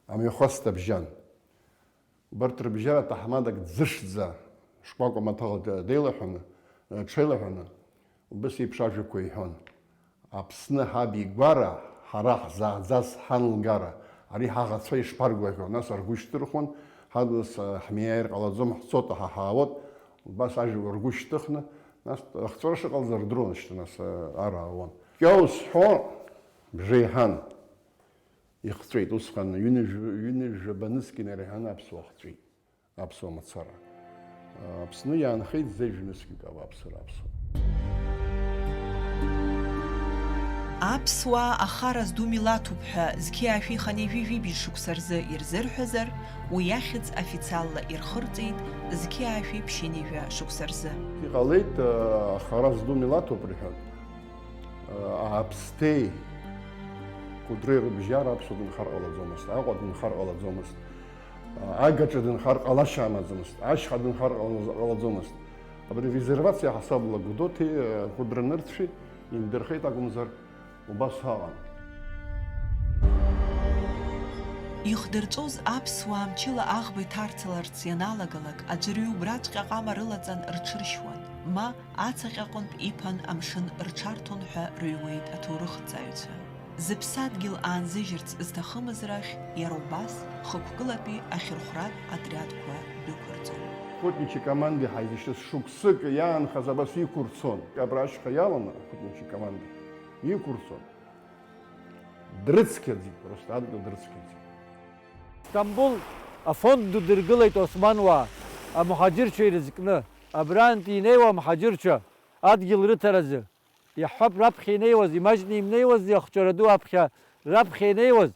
Амҩахәасҭа бжьан. Убарҭ рыбжьара ҭаҳмадак ӡышӡа, шкәакәа маҭәала деилаҳәаны, аҽеилаҳәаны, убыс еиԥш ажәақәа иҳәон. Аԥсны ҳабигәара, ҳара ҳзааӡаз ҳанлгара, ари ҳаӷацәа ишԥаргәаӷьуа, нас ргәы шьҭырхуан, ҳадгьыл ҳмиааир ҟалаӡом, ҳцоит, ҳа ҳаауеит, убас ажәақәа ргәы шьҭыхны, нас ахҵәара шыҟалаз рдыруан шьҭа, нас ара аауан. Кьоу зҳәо бжеиҳан ихҵәеит, усҟан ҩынҩажәа, ҩынҩажәаба нызқь инарҳәаны аԥсуа хҵәеит. Аԥсуа мацара. Аԥсны иаанхеит зежә нызқьҩык ауааԥсыра аԥсуа. Аԥсуаа ахара зду милаҭуп ҳәа зқьи ашәи хынҩажәи жәибжь шықәса рзы ирзырҳәазар, уи ахьӡ официалла ирхырҵеит зқьи ашәи ԥшьынҩажәа шықәса рзы. Иҟалеит, ахара зду милаҭуп рҳәоит. Ааԥсҭеи Кәыдры рыбжьара аԥсуа дынхар ҟалаӡомызт, Аҟәа дынхар ҟалаӡомызт. Агаҿа дынхар ҟалашьа амаӡамызт, ашьха дынхар ҟала-, ҟалаӡомызт. Абри резервациа ҳасабла Гәдоуҭеи, э, Кәыдры нырцәи индырхеит акәымзар, убас ҳаҟан. Ихдырҵәоз аԥсуаа мчыла аӷба иҭарцаларц ианалагалак, аӡәырҩы убраҵәҟьа аҟама рылаҵан рҽыршьуан, ма ацаҟьаҟынтә иԥан амшын рҽарҭон ҳәа рыҩуеит аҭоурыхҭҵааҩцәа. Зыԥсадгьыл аанзыжьырц зҭахымыз рахь иара убас хықәкылатәи ахьырхәратә отриадқәа дәықәырҵон. Охотничьи команди ҳаизышьҭыз шықәсык иаанхаз абас иқәырцон. Абра ашьха иаланы охотничьи команди иқәырцон. Дрыцқьаӡеит, просто адгьыл дрыцқьаӡеит. Сҭамбул афонд ду дыргылеит османуаа, амуҳаџьырцәа ирызкны. Абрантәи инеиуа амуҳаџьырцәа адгьыл рыҭаразы. Иаҳҳәап, раԥхьа инеиуаз, имаҷны имнеиуази ахҿара ду аԥхьа раԥхьа инеиуаз,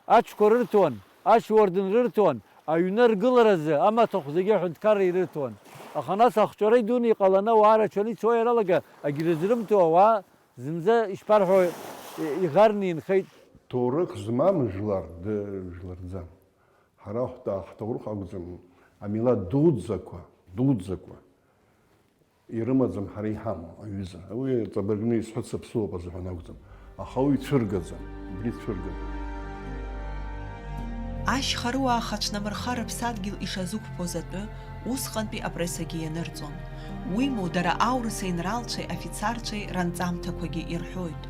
аҽқәа рырҭон, ашьуардын рырҭон, аҩны аргыларазы амаҭәахә зегьы аҳәынҭқарра ирырҭон. Аха нас ахҿара идуны иҟаланы ауаа рацәаны ицо ианалага, агьрызрымҭо ауаа зынӡа ишԥарҳәо, иӷарны инхеит. Ҭоурых змам жәлар д-, жәлар ӡам. Ҳара ҳҭа-, ҳҭоурых акәӡам, амилаҭ дуӡӡақәа, дуӡӡақәа. Ирымаӡам ҳара иҳамоу, аҩыза. Уи ҵабыргны исҳәац аԥсуоуп азыҳәан акәӡам, аха уи цәыргаӡам, убри цәыргаӡам. Ашьхаруаа хацәнамырха рыԥсадгьыл ишазықәԥоз атәы усҟантәи апрессагьы ианырҵон. Уимоу, дара аурыс еинралцәеи афицарцәеи ранҵамҭақәагьы ирҳәоит.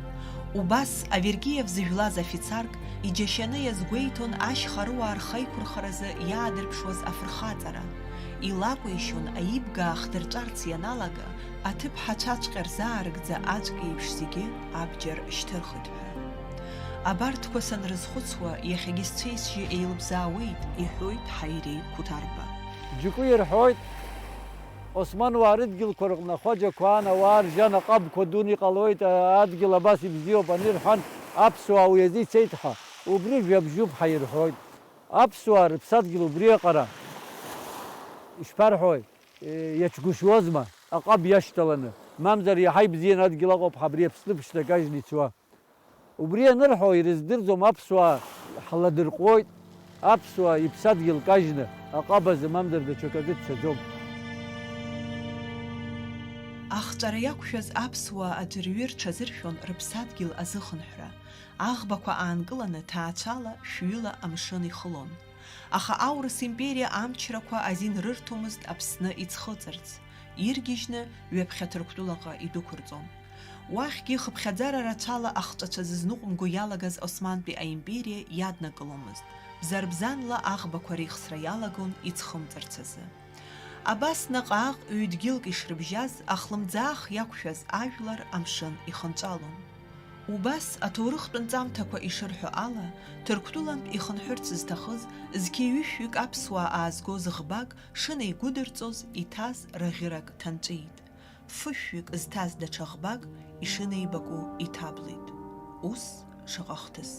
Убас Аверкиев зыжәлаз афицарк иџьашьаны иазгәеиҭон ашьхаруаа рхеиқәырхаразы иаадырԥшуаз афырхаҵара. Илакәишон аибгаа хдырҵәарц ианалага, аҭыԥҳацәаҵәҟьа рзаарыгӡа аҵәк еиԥш зегьы абџьар шьҭырхит ҳәа. Абарҭқәа санрызхәыцуа, иахьагьы сцәеи-сжьи еилыбзаауеит, иҳәоит Ҳаири Қәҭарба. Џьоукы ирҳәоит, Османуаа рыдгьылқәа рҟны ахәаџьақәа аан, ауаа ржьан, аҟабқәа дуны иҟалоит, адгьыл абас ибзиоуп анырҳәан, аԥсуаа уи азы ицеит ҳәа. Убри жәабжьуп ҳәа ирҳәоит. Аԥсуаа рыԥсадгьыл убриаҟара, ишԥарҳәои, иаҿгәышьуазма, аҟаб иашьҭаланы, мамзар иаҳа ибзианы адгьыл аҟоуп ҳабри Аԥсны ԥшӡа кажьны ицуа. Убри анырҳәо, ирыздырӡом, аԥсуаа ҳладырҟәуоит, аԥсуаа иԥсадгьыл кажьны аҟаб азы мамзар даҽакы дцаӡом. Ахҵәара иақәшәаз аԥсуаа аӡәырҩы рҽазыршәон рыԥсадгьыл азыхынҳәра, аӷбақәа аанкыланы ҭаацәала шәҩыла амшын ихылон. Аха аурыс империа амчрақәа азин рырҭомызт Аԥсны иӡхыҵырц, иргьежьны ҩаԥхьа Ҭырқәтәылаҟа идәықәырҵон. Уахьгьы хыԥхьаӡара рацәала ахҵәацәа зызныҟәымго иалагаз Османтәи аимпериа иаднакыломызт, бзарбзанла аӷбақәа реихсра иалагон иӡхымҵырц азы. Абас наҟ-ааҟ ҩ-дгьылк ишрыбжьаз, ахлымӡаах иақәшәаз ажәлар амшын ихынҵәалон. Убас, аҭоурыхтә нҵамҭақәа ишырҳәо ала, Ҭырқәтәылантә ихынҳәырц зҭахыз зқьи ҩышәҩык аԥсуаа аазгоз ӷбак шынеигәыдырҵоз иҭаз раӷьырак ҭанҵәеит. Фышәҩык зҭаз даҽа ӷбак ишынеибаку иҭаблит. Ус шаҟа хҭыс!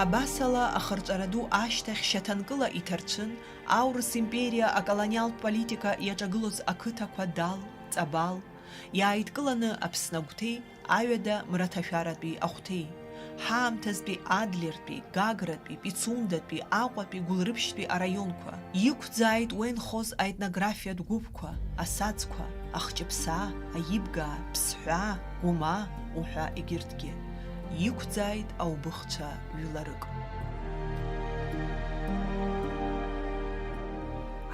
Абасала, ахырҵәара ду ашьҭахь шьаҭанкыла иҭарцәын аурыс империа аколониалтә политика иаҿагылоз ақыҭақәа Дал, Ҵабал, иааидкыланы Аԥсны агәҭеи аҩада мраҭашәаратәи ахәҭеи, ҳаамҭазтәи Адлертәи, Гагратәи, Пицундатәи, Аҟәатәи, Гәылрыԥшьтәи араионқәа, иқәӡааит уа инхоз аетнографиатә гәыԥқәа, асацқәа, ахҷыԥсаа, аибгаа, ԥсҳәаа, гәымаа уҳәа егьырҭгьы. Иқәӡааит аубыхцәа жәларык.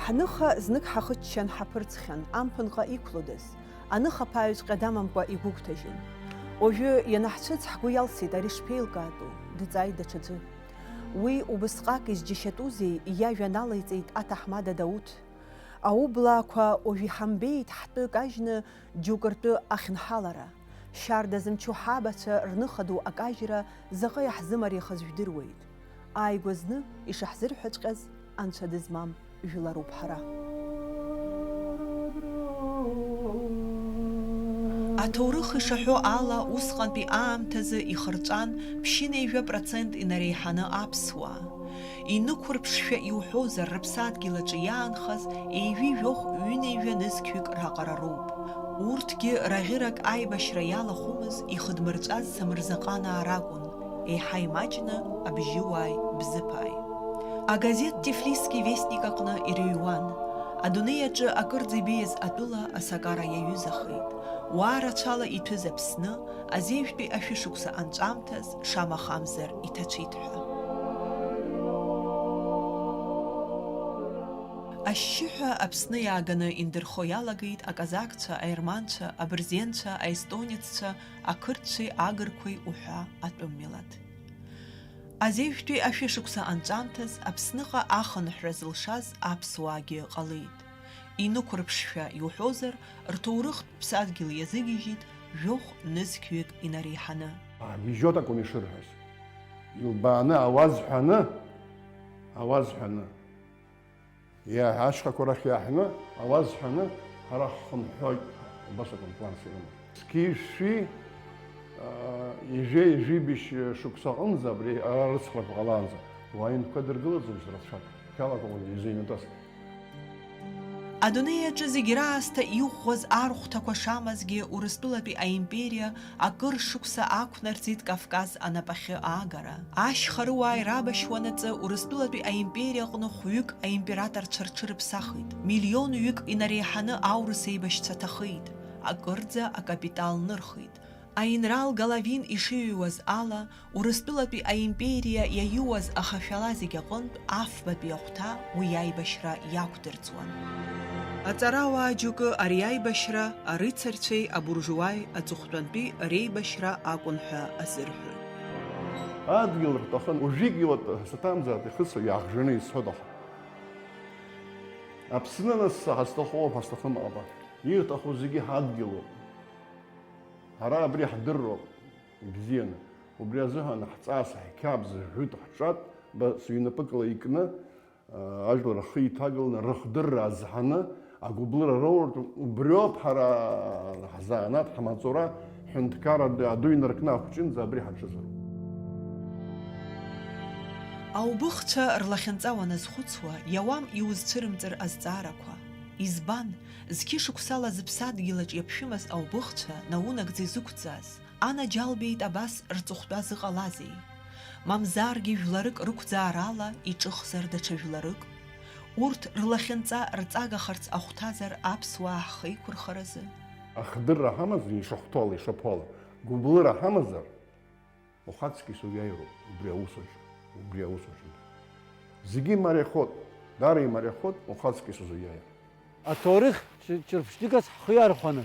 Ҳныха знык ҳахыччан ҳаԥырҵхьан, амԥынҟа иқәлодаз? Аныхаԥааҩҵәҟьа дамамкәа игәыгәҭажьын. Уажәы ианаҳцәыӡ ҳгәы иалсит ари шԥеилкаатәу, дҵааит даҽаӡәы. Уи убысҟак изџьашьатәузеи, иажәа налеиҵеит аҭаҳмада Дауҭ. Аублаақәа уажә иҳамбеит ҳтәы кажьны џьоукы ртәы ахьынҳалара. Шьарда зымчу ҳабацәа рныха ду акажьра заҟа иаҳзымариахаз жәдыруеит. Ааигәа зны, ишаҳзырҳәаҵәҟьаз, анцәа дызмам жәларуп ҳара. Аҭоурых ишаҳәо ала, усҟантәи аамҭазы ихырҵәан ԥшьынеижәа процент инареиҳаны аԥсуаа. Инықәырԥшшәа иуҳәозар, рыԥсадгьыл аҿы иаанхаз еижәи жәохә ҩынеижәа нызқьҩык раҟара роуп. Урҭгьы раӷьырак аибашьра иалахәымыз ихыдмырҵәаз самырзаҟанаа ракәын, еиҳа имаҷны абжьыуааи бзыԥааи. Агазеҭ Тифлисский вестник аҟны ирыҩуан. Адунеи аҿы акырӡа ибеиаз атәыла асакара иаҩызахеит. Уаа рацәала иҭәыз Аԥсны, азеижәтәи ашәышықәса анҵәамҭаз, шамахамзар иҭацәит ҳәа. Ашьшьыҳәа Аԥсны иааганы индырхо иалагеит аказакцәа, аерманцәа, абырзенцәа, аестонеццәа, ақырҭцәеи агырқәеи уҳәа атәым милаҭ. Азеижәтәи ашәышықәса анҵәамҭаз Аԥсныҟа ахынҳәра зылшаз аԥсуаагьы ҟалеит. Инықәырԥшшәа иуҳәозар, рҭоурыхтә ԥсадгьыл иазыгьежьит жәохә нызқьҩык инареиҳаны. Ҳагьежьуеит акәын ишырҳәаз. Илбааны ауаз ҳәаны, ауаз ҳәаны. Иа-, ашьхақәа рахь иаҳәны, ауаз ҳәаны, ҳара ҳхынҳәуеит, убас акәын планс ирымаз. Зқьи жәшәи, аа, ҩажәи ҩажәи быжь шықәса аҟынӡа абри ара рыцхәрақәа ҟалаанӡа, уаҩы инапқәа дыргылаӡомызт рацәак, шәалакәын изыҩнатәаз. Адунеи аҿы зегь раасҭа иӷәӷәаз архәҭақәа шамазгьы, Урыстәылатәи аимпериа акыр шықәса ақәнарӡит Кавказ анапахьы аагара. Ашьхарыуаа ирабашьуанаҵы Урыстәылатәи аимпериа аҟны хәҩык аимператорцәа рҽырыԥсахит, миллионҩык инареиҳаны аурыс еибашьцәа ҭахеит, акырӡа акапитал нырхит. Аинрал Головин ишиҩуаз ала, Урыстәылатәи аимпериа иаиуаз ахашәала зегь аҟынтә афбатәи ахәҭа уи аибашьра иақәдырҵон. Аҵарауаа џьоукы ари аибашьра арыцарцәеи абуржуаи аҵыхәтәантәи реибашьра акәын ҳәа азырҳәоит. Адгьыл рҭахын, уажәыгь иуа саҭамзааит, ихысуа иаахжәаны исҳәоит, аха Аԥсны нас ҳазҭахоуп, ҳазҭахым аҟаба. Ирҭаху зегьы ҳадгьылуп. Ҳара абри ҳдырроуп ибзианы. Убри азыҳәан ҳҵас, ҳқьабз, ҳжәытә, ҳҿатә ба сыҩнапыкла икны, ажәлар рхы иҭагаланы, рыхдырра азҳаны, агәыблыра роуртә, убриоуп ҳара ҳзанааҭ, ҳмаҵура, ҳҳәынҭқарра аду инаркны ахәҷынӡа абри ҳаҽызароуп. Аубыхцәа рлахьынҵа уаназхәыцуа, иауам иузцәырымҵыр азҵаарақәа. Избан, зқьышықәсала зыԥсадгьылаҿ иаԥшәымаз аубыхцәа наунагӡа изықәӡааз? Анаџьалбеит абас рҵыхәтәа зыҟалазеи? Мамзаргьы жәларык рықәӡаарала иҿыхзар даҽа жәларык? Урҭ рлахьынҵа рҵагахарц ахәҭазар аԥсуаа ҳхеиқәырхаразы? Ахдырра ҳамазар, ишахәҭоула, ишаԥуала, гәыблыра ҳамазар, ухаҵкьыс уиааироуп убри аусаҿы, убри аусаҿы. Зегьы имариахоит, даара имариахоит, ухаҵкьыс узуиааир. Аҭоурых ҿ-, ҿырԥштәыгас ҳхы иархәаны,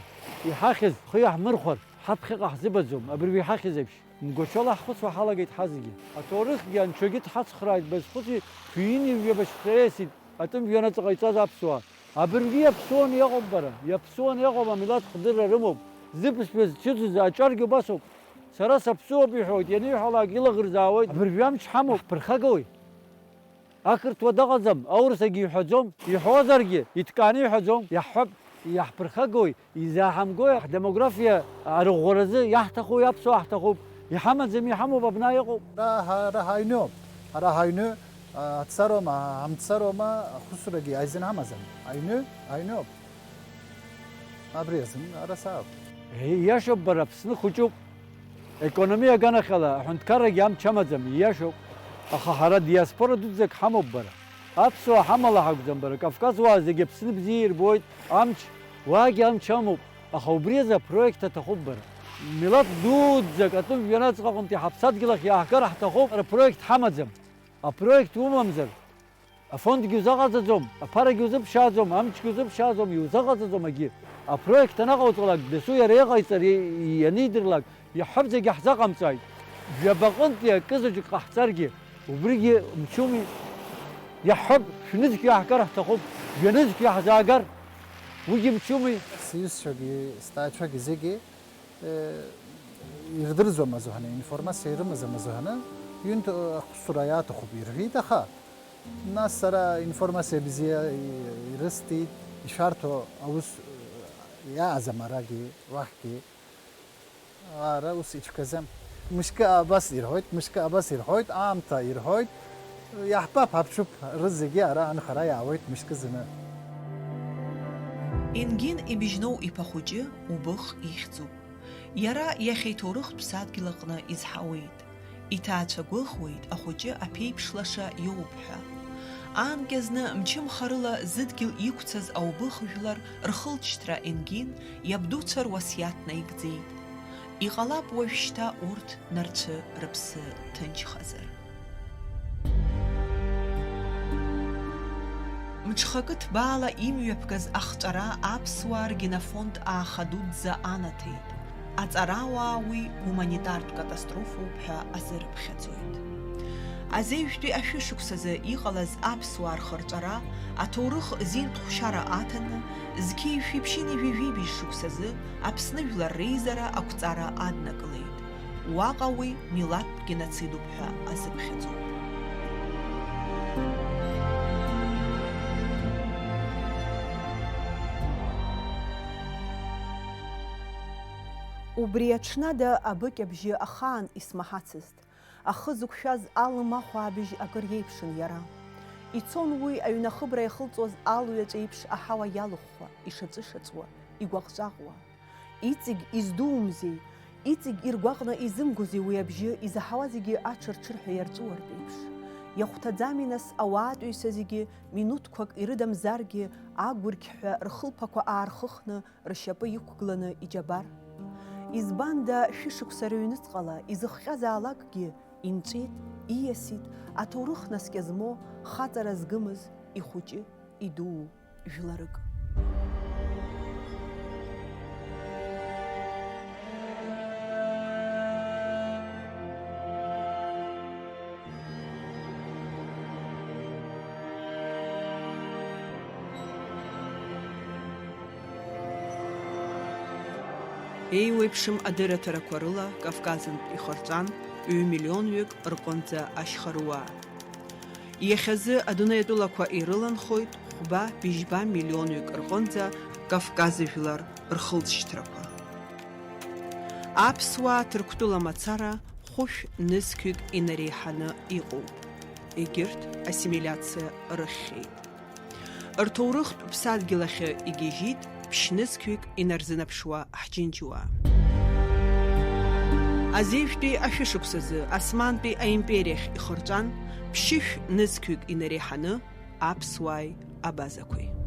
иҳахьыз ҳхы иаҳмырхәар, ҳаԥхьаҟа ҳзыбаӡом, абыржәы иҳахьыз еиԥш. Мгәаҽала ҳхәыцуа ҳалагеит ҳазегьы. Аҭоурыхгьы анцәагьы дҳацхрааит, базхәыци, шәиини жәаба шықәса еисит, атәым жәҩанаҵаҟа иҵаз аԥсуаа. Абыржәы иаԥсуаны иҟоуп бара, иаԥсуаны иҟоуп, амилаҭ хдырра рымоуп, зыбызшәа зцәыӡыз аҿаргьы убасоуп. Сара саԥсуоуп иҳәоит, ианиҳәалак илаӷырзаауеит. Абыржәы амч ҳамоуп, ҳԥырхагауеи? Ақырҭуа дыҟаӡам, аурысагьы иҳәаӡом, иҳәозаргьы, иҭкааны иҳәаӡом, иаҳҳәап, иаҳԥырхагои, изааҳамгои, ҳдемографиа арыӷәӷәаразы иаҳҭаху, иаԥсуа ҳҭахуп, иҳамаӡам, иҳамоуп, абна иҟоуп. Ҳара, ҳара ҳаҩноуп, ҳара ҳаҩны, а, ҳцароума, ҳамцароума, ахәыцрагьы азин ҳамаӡам, аҩны, аҩноуп. Абри азын ара саауп. Иашоуп, бара, Аԥсны хәыҷуп. Економиа аганахьала аҳәынҭқаррагьы амч амаӡам, ииашоуп. Аха ҳара диаспора дуӡӡак ҳамоуп, бара. Аԥсуаа ҳамала ҳакәӡам, бара. Кавказуаа зегьы Аԥсны бзиа ирбоит, амч, уаагьы амч амоуп. Аха убри азы апроект аҭахуп, бара. Милаҭ дуӡӡак атәым жәҩанаҵҟаҟынтәи ҳаԥсадгьыл ахь иааҳгар ҳҭахуп, апроект ҳамаӡам. Апроект умамзар, афондгьы узаҟаҵаӡом, аԥарагьы узыԥшааӡом, амчгьы узыԥшааӡом, иузаҟаҵаӡом акгьы. Апроект анаҟауҵалак, дасу иара иҟаиҵар, и-, ианидырлак, иаҳҳәап, зегьы ҳзаҟамҵааит. Жәабаҟынтәи акызаҵәык ҟаҳҵаргьы, убригьы мчуми. Иаҳҳәап, шәнызқь иааҳгар ҳҭахуп, жәанызқь иаҳзаагар, уигьы мчуми. Сиҩызцәагьы, сҭаацәагьы зегьы Ирдырӡом азыҳәаны, информациа ирымаӡам азыҳәаны, ҩынтә ахәцәа иаҭахуп ирҳәеит, аха нас сара информациа бзиа ирысҭеит, ишәарҭоу аус иааӡам арагьы, уахьгьы. Ара ус ицәгьаӡам. Мышкы абас ирҳәоит, мышкы абас ирҳәоит, аамҭа ирҳәоит, иаҳбап, ҳаԥҽуп, рызегьы ара анхара иаауеит мышкы зны. Енгин ибжьноу иԥа хәыҷы Убых ихьӡуп. Иара иахьа иҭоурыхтә ԥсадгьыл аҟны изҳауеит. Иҭаацәа гәыӷуеит ахәыҷы аԥеиԥш лаша иоуп ҳәа. Аанкьа зны мчымхарыла зыдгьыл иқәцаз аубых жәлар рхылҵшьҭра Енгин иабдуцәа руасиаҭ наигӡеит. Иҟалап уажәшьҭа урҭ нарцәы рыԥсы ҭынчхазар. Мҽхакы ҭбаала имҩаԥгаз ахҵәара аԥсуаа ргенофонд ааха дуӡӡа анаҭеит. Аҵарауаа уи гуманитартә катастрофоуп ҳәа азырыԥхьаӡоит. Азеижәтәи ашәышықәсазы иҟалаз аԥсуаа рхырҵәара аҭоурых зинтәхәшьара аҭаны, зқьи жәшәи ԥшьынҩажәи жәибжь шықәсазы Аԥсны Жәлар Реизара ақәҵара аднакылеит. Уаҟа уи милаҭтә геноцидуп ҳәа азыԥхьаӡоуп. Убри аҽнада абыкь абжьы ахаан исмаҳацызт, ахы зықәшәаз алым ахә аабыжь акыр иеиԥшын иара. Ицон уи аҩны ахыбра иахылҵуаз алҩаҵә еиԥш аҳауа иалыхәхәа, ишаҵәышаҵәуа, игәаҟ-ҿаҟуа. Иҵегь издуумзеи, иҵегь иргәаҟны изымгозеи уи абжьы изаҳауа зегьы аҽырҽырҳәа иарҵәуартә еиԥш? Иахәҭаӡами нас ауаатәыҩса зегьы минуҭқәак ирыдамзаргьы агәырқьҳәа рхылԥақәа аархыхны ршьапы иқәгыланы иџьабар? Избанда шәышықәса рыҩныҵҟала изыхҟьазаалакгьы инҵәеит, ииасит, аҭоурых наскьа змоу, хаҵара згымыз, ихәыҷы, идуу жәларык. Еиуеиԥшым адырраҭарақәа рыла Кавказынтә ихырҵәан ҩ-миллионҩык рҟынӡа ашьхаруаа. Иахьазы адунеи атәылақәа ирыланхоит хәба-быжьба миллионҩык рҟынӡа Кавказ жәлар рхылҵшьҭрақәа. Аԥсуаа Ҭырқәтәыла мацара хәышә нызқьҩык инареиҳаны иҟоуп. Егьырҭ ассимилиациа рыхьхьеит. Рҭоурыхтә ԥсадгьыл ахьы игьежьит ԥшь-нызқьҩык инарзынаԥшуа ҳџьынџьуаа. Азеижәтәи ашәышықәсазы Османтәи аимпериахь ихырҵәан ԥшьышә нызқьҩык инареиҳаны аԥсуааи абазақәеи.